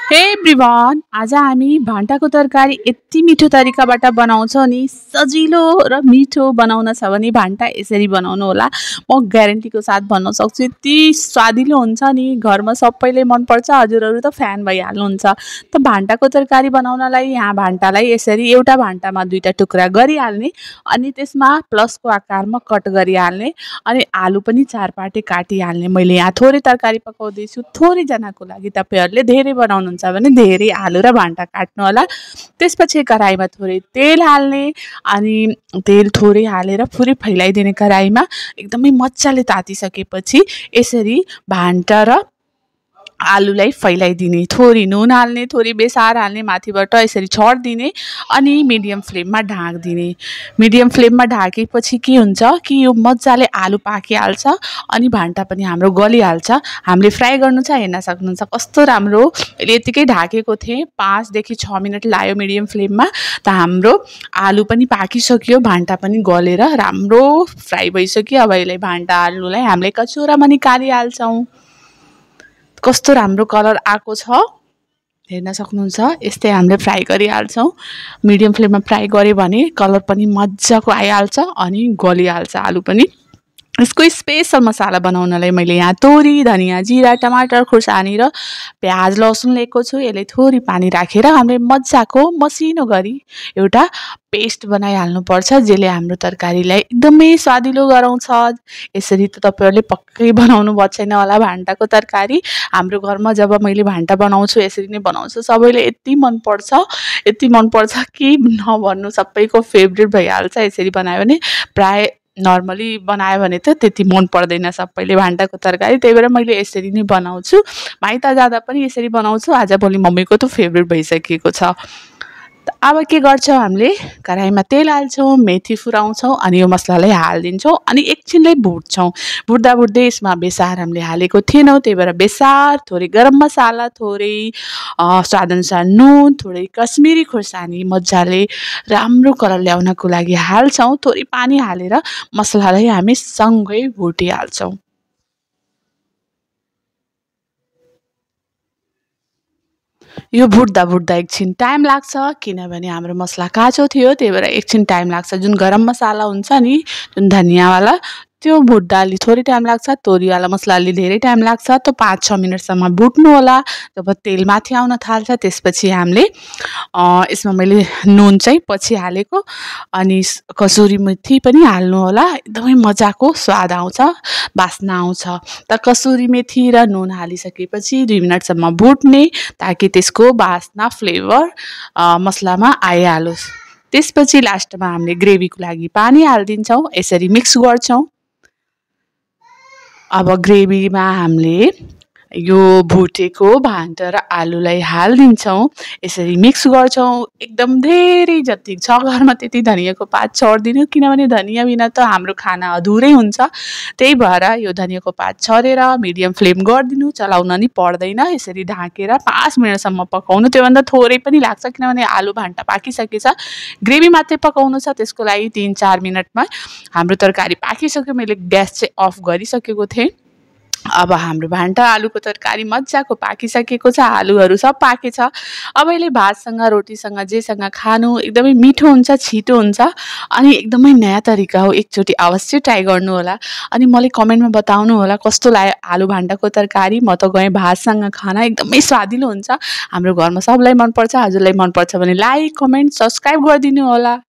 हे एभ्रिवान, आज हामी भान्टाको तरकारी यति मिठो तरिकाबाट बनाउँछौँ नि। सजिलो र मिठो बनाउन छ भने भान्टा यसरी बनाउनु होला। म ग्यारेन्टीको साथ भन्न सक्छु यति स्वादिलो हुन्छ नि। घरमा सबैले मनपर्छ। हजुरहरू त फ्यान भइहाल्नुहुन्छ। त भान्टाको तरकारी बनाउनलाई यहाँ भान्टालाई यसरी एउटा भान्टामा दुईटा टुक्रा गरिहाल्ने अनि त्यसमा प्लसको आकारमा कट गरिहाल्ने अनि आलु पनि चार पाटे काटिहाल्ने। मैले यहाँ थोरै तरकारी पकाउँदैछु। थोरैजनाको लागि तपाईँहरूले धेरै बनाउनुहुन्छ भने धेरै आलु र भान्टा काट्नु होला। त्यसपछि कराईमा थोरै तेल हाल्ने अनि तेल थोरै हालेर पुरै फैलाइदिने कराईमा। एकदमै मजाले तातिसकेपछि यसरी भान्टा र आलुलाई फैलाइदिने। थोरै नुन हाल्ने, थोरै बेसार हाल्ने, माथिबाट यसरी छर्दिने अनि मिडियम फ्लेममा ढाक्दिने। मिडियम फ्लेममा ढाकेपछि के हुन्छ कि यो मजाले आलु पाकिहाल्छ अनि भान्टा पनि हाम्रो गलिहाल्छ। हामीले फ्राई गर्नु छ, हेर्न सक्नुहुन्छ कस्तो राम्रो। मैले यतिकै ढाकेको थिएँ, 5 देखि 6 मिनट लाग्यो मिडियम फ्लेममा। त हाम्रो आलु पनि पाकिसक्यो, भान्टा पनि गलेर राम्रो फ्राई भइसक्यो। अब यसलाई भान्टा आलुलाई हामीले कचौरामा निकालिहाल्छौँ। कस्तो राम्रो कलर आएको छ हेर्न सक्नुहुन्छ। यस्तै हामीले फ्राई गरिहाल्छौँ। मिडियम फ्लेममा फ्राई गऱ्यो भने कलर पनि मजाको आइहाल्छ अनि गलिहाल्छ आलु पनि। यसको स्पेसल मसाला बनाउनलाई मैले यहाँ तोरी, धनियाँ, जिरा, टमाटर, खुर्सानी र प्याज, लसुन लिएको छु। यसले थोरै पानी राखेर हामीले मजाको मसिनो गरी एउटा पेस्ट बनाइहाल्नुपर्छ, जसले हाम्रो तरकारीलाई एकदमै स्वादिलो गराउँछ। यसरी त तपाईँहरूले पक्कै बनाउनु भएको छैन होला भान्टाको तरकारी। हाम्रो घरमा जब मैले भान्टा बनाउँछु यसरी नै बनाउँछु। सबैले यति मनपर्छ, यति मनपर्छ कि नभन्नु, सबैको फेभरेट भइहाल्छ। यसरी बनायो भने प्राय नर्मली बनायो भने त त्यति मन पर्दैन सबैले भान्टाको तरकारी। त्यही भएर मैले यसरी नै बनाउँछु। माइत जाँदा पनि यसरी बनाउँछु। आजभोलि मम्मीको त फेभरेट भइसकेको छ। अब के गर्छौँ, हामीले कराईमा तेल हाल्छौँ, मेथी फुराउँछौँ अनि यो मसलालाई हालिदिन्छौँ अनि एकछिनलाई भुट्छौँ। भुट्दा भुट्दै यसमा बेसार हामीले हालेको थिएनौँ, त्यही भएर बेसार, थोरै गरम मसाला, थोरै स्वादअनुसार नुन, थोरै कश्मिरी खुर्सानी मजाले राम्रो कलर ल्याउनको लागि हाल्छौँ। थोरै पानी हालेर मसलालाई हामी सँगै भुटिहाल्छौँ। यो भुट्दा भुट्दा एकछिन टाइम लाग्छ, किनभने हाम्रो मसला काँचो थियो, त्यही भएर एकछिन टाइम लाग्छ। जुन गरम मसाला हुन्छ नि, जुन धनियाँवाला, त्यो भुट्दा अलि थोरै टाइम लाग्छ। तोरीवाला मसला अलि धेरै टाइम लाग्छ। त 5-6 मिनटसम्म भुट्नु होला। जब तेल माथि आउन थाल्छ त्यसपछि हामीले यसमा मैले नुन चाहिँ पछि हालेको अनि कसुरी मेथी पनि हाल्नु होला। एकदमै मजाको स्वाद आउँछ, बास्ना आउँछ। त कसुरी मेथी र नुन हालिसकेपछि 2 मिनटसम्म भुट्ने, ताकि त्यसको बास्ना फ्लेभर मसलामा आइहालोस्। त्यसपछि लास्टमा हामीले ग्रेभीको लागि पानी हालिदिन्छौँ। यसरी मिक्स गर्छौँ। अब ग्रेभीमा हामीले यो भुटेको भान्टा र आलुलाई हालिदिन्छौँ। यसरी मिक्स गर्छौँ। एकदम धेरै जति छ घरमा त्यति धनियाँको पात छरिदिनु, किनभने धनियाँ बिना त हाम्रो खाना अधुरै हुन्छ। त्यही भएर यो धनियाँको पात छरेर मिडियम फ्लेम गरिदिनु, चलाउन नि पर्दैन। यसरी ढाकेर 5 मिनटसम्म पकाउनु। त्योभन्दा थोरै पनि लाग्छ, किनभने आलु भान्टा पाकिसकेछ। ग्रेभी मात्रै पकाउनु छ, त्यसको लागि 3-4 मिनटमा हाम्रो तरकारी पाकिसक्यो। मैले ग्यास चाहिँ अफ गरिसकेको थिएँ। अब हाम्रो भान्टा आलुको तरकारी मजाको पाकिसकेको छ। आलुहरू सब पाकेछ। अब यसले भातसँग, रोटीसँग, जेसँग खानु एकदमै मिठो हुन्छ, छिटो हुन्छ अनि एकदमै नयाँ तरिका हो। एकचोटि अवश्य ट्राई गर्नु होला अनि मलाई कमेन्टमा बताउनु होला कस्तो लाग्यो आलु भान्टाको तरकारी। म त गएँ भातसँग खाना, एकदमै स्वादिलो हुन्छ। हाम्रो घरमा सबलाई मनपर्छ। हजुरलाई मनपर्छ भने लाइक, कमेन्ट, सब्सक्राइब गरिदिनु होला।